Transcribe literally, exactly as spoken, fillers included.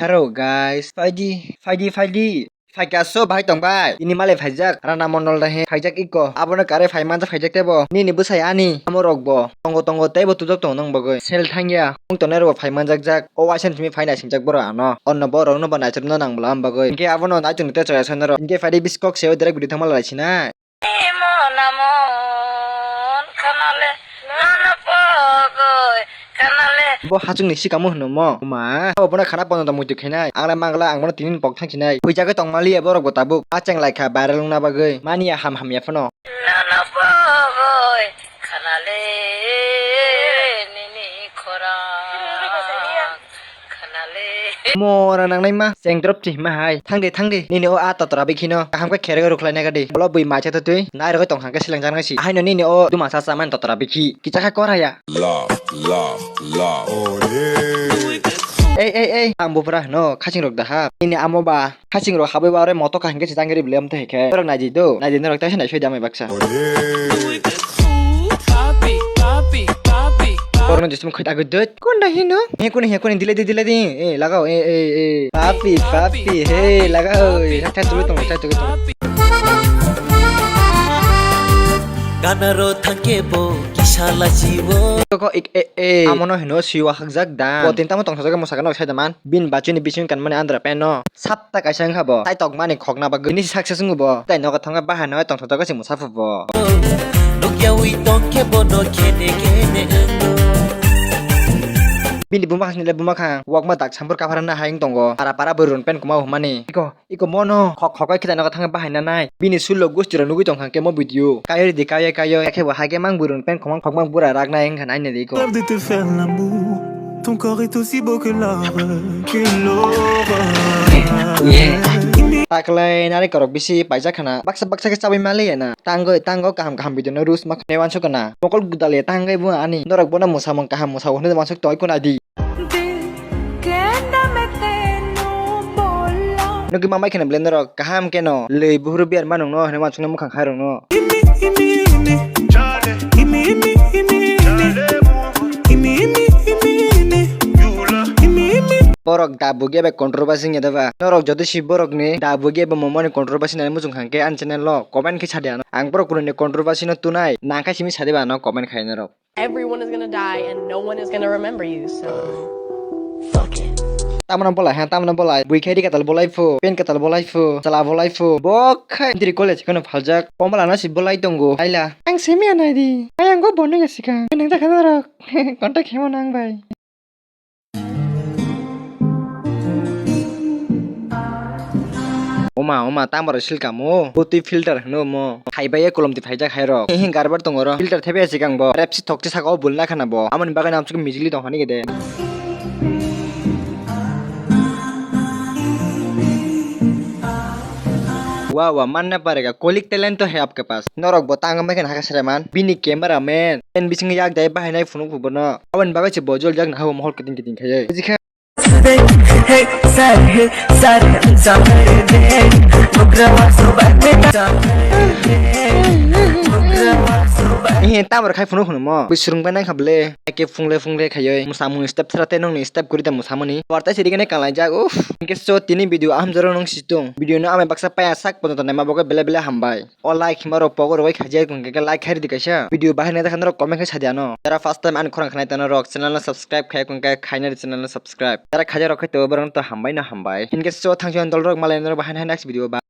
Hello guys, phaidi, phaidi, phaidi. Phaikha so bahai tong bai. Ini malai phaijak, Rana Mondol da he phaijak iko. Abono kare phai manjak phaijak tebo. Nini bwsai ani, amo rok bo. Tongo tongo teibo tujak tongo nang bagwi. Sel thangya, mung tongnai rok bo phai manjak jak. O waisa ni simi phai naisingjak borok ano. Onno borok no bo naichomna nang bwla am bagwi. Hinkhe abono naichomni tei choya sanai rok. Hinkhe phaidi biskok se o direct video thangma lai sinai. Bo hachwkni sikamo hwno mo. Ma, abo bono khana pono da muitu khainai. Ang le mangla ang bono tinin pok thang sinai. Huijagwi tong maliya borok bo tabuk. A cheng lai kha viral wngna bagwi. Mani ya ham ham ya phano. Mora nangnai ma, cheng drop chi hima hai. Thang de, thang de. Nini o a totora bikhino. Kaham khe kherek rwkhlai nai gadi. Bolo bui mai cha twi. Nai rwgwi tong kha khe seleng jang nai si. Ahaino nini o duma sa sa man totora bikhi. Kicha kha kor haya. Love, love, love. Ei, ei, ei. Ang bupra hwno, khaching rok da ha. Nini amo ba. Khaching rok habwi ba ore moto kaham khe se jang ri bwlem te hai khe. Norok nai di do. Nai di norok taisa nai soi da mai baksa. Korno jisum khoi tagwi dut. Konda hino? He kuni, he kuni, dile di, dile di. Eh, lagao, eh, eh, eh. Papi, papi, hey, lagao. Thak thak tugwi tongo, thak tugwi tongo. Ganaro thangke bo kisa lachiwo. Koko ik, eh, eh. Amono hino siwa hakjak da. Bo tin tamo tongthokjak mwsakano sai da man. Bin bachini bising kanmani andra pen no. Sapta kaisa wngkha bo. Tai tokmani khokna bagwi. Bini success wngwi bo. Tai nogo thangkha bahai no tongthokjak se mwsaphu bo. Nukyawi tongkhe bono khene khene wngno. Bini buma khasni le buma kha. Wakma dak sampur kaphar na hai wng tongo. Para para bwrwi run pen kuma humani. Iko, iko mono. Khok khok khita nogo thangkha bahai na nai. Bini sullo gusti rok nugwi tongkha khe mo video. Kayo ridi kayo kayo. Yakhe bo hai khe mang bwrwi run pen khumang khokmang bura rak nai wngkha nai nai de iko. Rêve de te faire l'amour. Ton corps est aussi beau que l'or, que l'or. Taklai nari korok bisi paijak khana. Baksa baksa khe chabai maliya na. Tangoi tango kaham kaham video no rus mak ne wansu kana. Mokol gudale tangoi bu ani. Norok bono musamung kaham musa hwnwi wansuk toi kuna di. Nugwi mamai khana bele norok kaham keno. Lei buhuru biar manung no hwnwi wansukna mukhang khairok no. Borok da bugi bai controversy wngya da ba? Norok jodi si borok ni da bugi bai momoni controversy nani muchung kha khe ani channel o comment khe sadi ano. Ang borok kunu ni controversy no tunai nang khe simi sadi ba ano comment khai norok. Everyone is gonna die and no one is gonna remember you, so fuck it. Tamano bolai ha, tamano bolai. Bui khe ri katal bolai phu, pen katal bolai phu, chala bolai phu. Bo khai diri college kheno phaljak. Pomala no si bolai tongo. Aila. Ang simi anai di. Ayang go bono ya sikang. Nang ta khana rok. Contact khemo nang bai. Oma, oma, tamo rok silkamo. Bo twi filter hwno omo. Hai bai kolom twi phaijak hai rok. He, he, garbar tongo ro. Filter thebya sikang bo. Repsi thokti saka o bulna khana bo. Amoni bagwi amsuk mijili tong hani gede. Wa, wa, manna parega. Kolik talent to hai apke paas. Norok bo tang amai khe haka sere man. Bini camera man. Pen bising yak dai bahai nai phunuk phubo no. Aboni bagwi se bo jol jak na habo mohol kiting kiting khai. Bujikha. Hey, sir, hey, sir, sir, sir. He, tamar khai phunuk phunuk mo. Bui surung bai nang kha ble. Ake phungle phungle khaioi. Musamung step sra te nongni step kuri da musamani. Warta siri gane kalai jak. Uff. Hingke so tini video aham jora nong situng. Video no amai baksa paya sak pono tonai ma boke bele bele hambai. O like hima rok pogo rogoi khaijak wngkha khe like khairidi kaisa. Video bahai nai dakha norok comment khai sadi ano. Jara first time ani khorang khanai tano rok channel no subscribe khai wngkha khe khainai channel no subscribe. Jara khaijak rok khai to borok to hambai no hambai. Hinkhe so thangsi dol rok malai norok bahai nai next video ba.